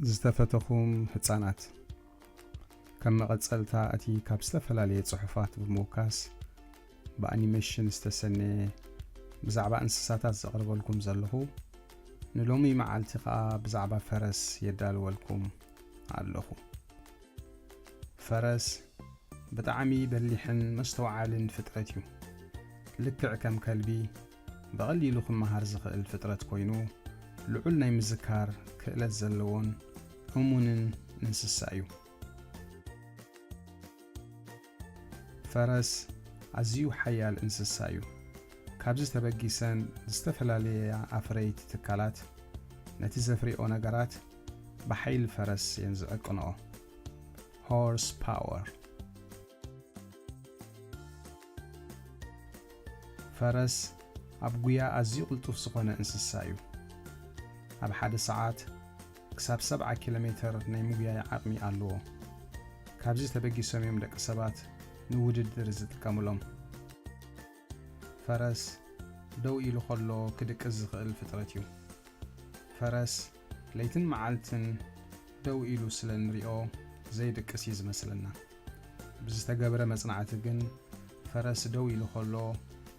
ዝተፈተኹም ህጻናት፣ ከም መቐጸልታ እቲ ካብ ዝተፈላለየ ጽሑፋት ብምውካስ ብኣኒሜሽን ዝተሰነየ ብዛዕባ እንስሳታት ዘቕርበልኩም ዘለኹ፣ ንሎሚ መዓልቲ ኸኣ ብዛዕባ ፈረስ የዳልወልኩም ኣለኹ። ፈረስ ብጣዕሚ በሊሕን መስተውዓልን ፍጥረት እዩ። ልክዕ ከም ከልቢ ብቐሊሉ ክመሃር ዝኽእል ፍጥረት ኮይኑ፣ ልዑል ናይ ምዝካር ክእለት ዘለዎን እሙንን እንስሳ እዩ። ፈረስ ኣዝዩ ሓያል እንስሳ እዩ። ካብዚ ተበጊሰን ዝተፈላለያ ኣፍረይቲ ትካላት ነቲ ዘፍርዮ ነገራት ብሓይሊ ፈረስ እየን ዝዕቅንኦ። ሆርስ ፓወር። ፈረስ ኣብ ጉያ ኣዝዩ ቅልጡፍ ዝኾነ እንስሳ እዩ። ኣብ ሓደ ሰዓት ክሳብ ሰብዓ ኪሎ ሜተር ናይ ምጉያይ ዓቕሚ ኣለዎ። ካብዚ ተበጊሶም እዮም ደቂ ሰባት ንውድድር ዝጥቀምሎም። ፈረስ ደው ኢሉ ከሎ ክድቅስ ዝኽእል ፍጥረት እዩ። ፈረስ ለይትን መዓልትን ደው ኢሉ ስለ ንሪኦ ዘይድቅስ እዩ ዝመስለና። ብዝተገብረ መጽናዕቲ ግን ፈረስ ደው ኢሉ ከሎ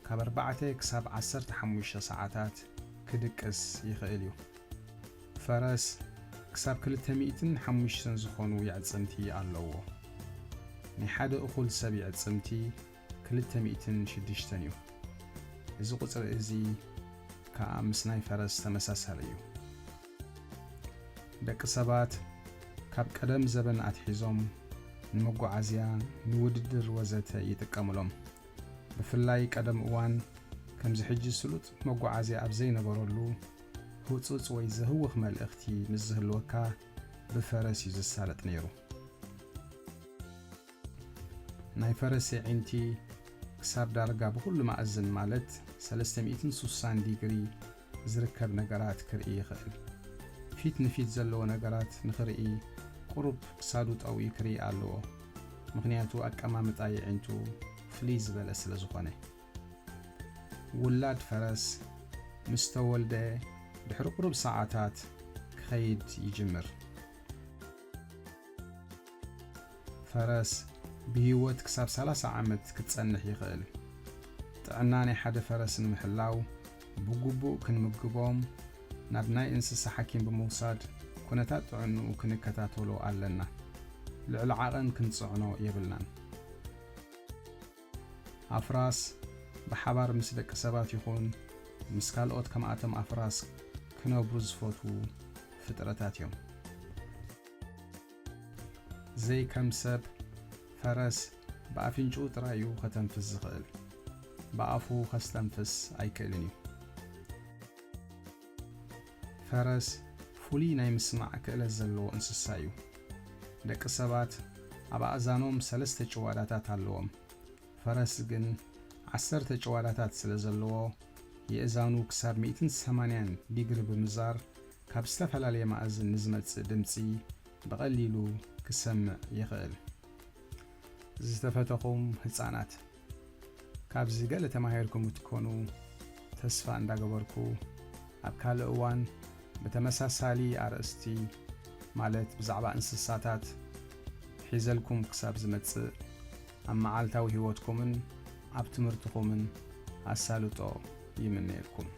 ካብ ኣርባዕተ ክሳብ ዓሰርተ ሓሙሽተ ሰዓታት ክድቅስ ይኽእል እዩ። ፈረስ ክሳብ ክልተ ሚእትን ሓሙሽተን ዝኾኑ የዕጽምቲ ኣለዎ። ናይ ሓደ እኹል ሰብ የዕጽምቲ ክልተ ሚእትን ሽዱሽተን እዩ። እዚ ቁጽሪ እዚ ከኣ ምስ ናይ ፈረስ ተመሳሳሊ እዩ። ደቂ ሰባት ካብ ቀደም ዘበን ኣትሒዞም ንመጓዓዝያ፣ ንውድድር ወዘተ ይጥቀምሎም። ብፍላይ ቀደም እዋን ከምዚ ሕጂ ስሉጥ መጓዓዝያ ኣብ ዘይነበረሉ፣ ህጹጽ ወይ ዘህውኽ መልእኽቲ ምስ ዝህልወካ ብፈረስ እዩ ዝሳለጥ ነይሩ። ናይ ፈረስ ኣዒንቲ ክሳብ ዳርጋ ብኹሉ ማእዝን ማለት ሰለስተ ሚእትን ስሳን ዲግሪ ዝርከብ ነገራት ክርኢ ይኽእል። ፊት ንፊት ዘለዎ ነገራት ንኽርኢ ቁሩብ ክሳዱ ጠውዩ ክርኢ ኣለዎ። ምኽንያቱ ኣቀማምጣ የዒንቱ ፍልይ ዝበለ ስለ ዝኾነ። ውላድ ፈረስ ምስ ተወልደ ድሕሪ ቁሩብ ሰዓታት ክኸይድ ይጅምር። ፈረስ ብህይወት ክሳብ ሰላሳ ዓመት ክትጸንሕ ይኽእል። ጥዕና ናይ ሓደ ፈረስ ንምሕላው ብግቡእ ክንምግቦም ናብ ናይ እንስሳ ሓኪም ብምውሳድ ኩነታት ጥዕንኡ ክንከታተሎ ኣለና። ልዕሊ ዓቐን ክንጽዕኖ የብልናን። ኣፍራስ ብሓባር ምስ ደቂ ሰባት ይኹን ምስ ካልኦት ከማኣቶም ኣፍራስ ክነብሩ ዝፈትዉ ፍጥረታት እዮም። ዘይከም ሰብ፣ ፈረስ ብኣፍንጭኡ ጥራይ እዩ ከተንፍስ ዝኽእል። ብኣፉ ከስተንፍስ ኣይክእልን እዩ። ፈረስ ፍሉይ ናይ ምስማዕ ክእለት ዘለዎ እንስሳ እዩ። ደቂ ሰባት ኣብ ኣእዛኖም ሰለስተ ጭዋዳታት ኣለዎም። ፈረስ ግን ዓሰርተ ጭዋዳታት ስለ ዘለዎ፣ የእዛኑ ክሳብ ሚእትን ሰማንያን ዲግሪ ብምዛር፣ ካብ ዝተፈላለየ ማእዝን ንዝመጽእ ድምጺ ብቐሊሉ ክሰምዕ ይኽእል። ዝተፈተኹም ህጻናት፣ ካብዚ ገለ ተማሂርኩም ክትኮኑ ተስፋ እንዳገበርኩ፣ ኣብ ካልእ እዋን ብተመሳሳሊ ኣርእስቲ፣ ማለት ብዛዕባ እንስሳታት ሒዘልኩም ክሳብ ዝመጽእ፣ ኣብ መዓልታዊ ህይወትኩምን ኣብ ትምህርትኹምን ኣሳልጦ ይምነየልኩም።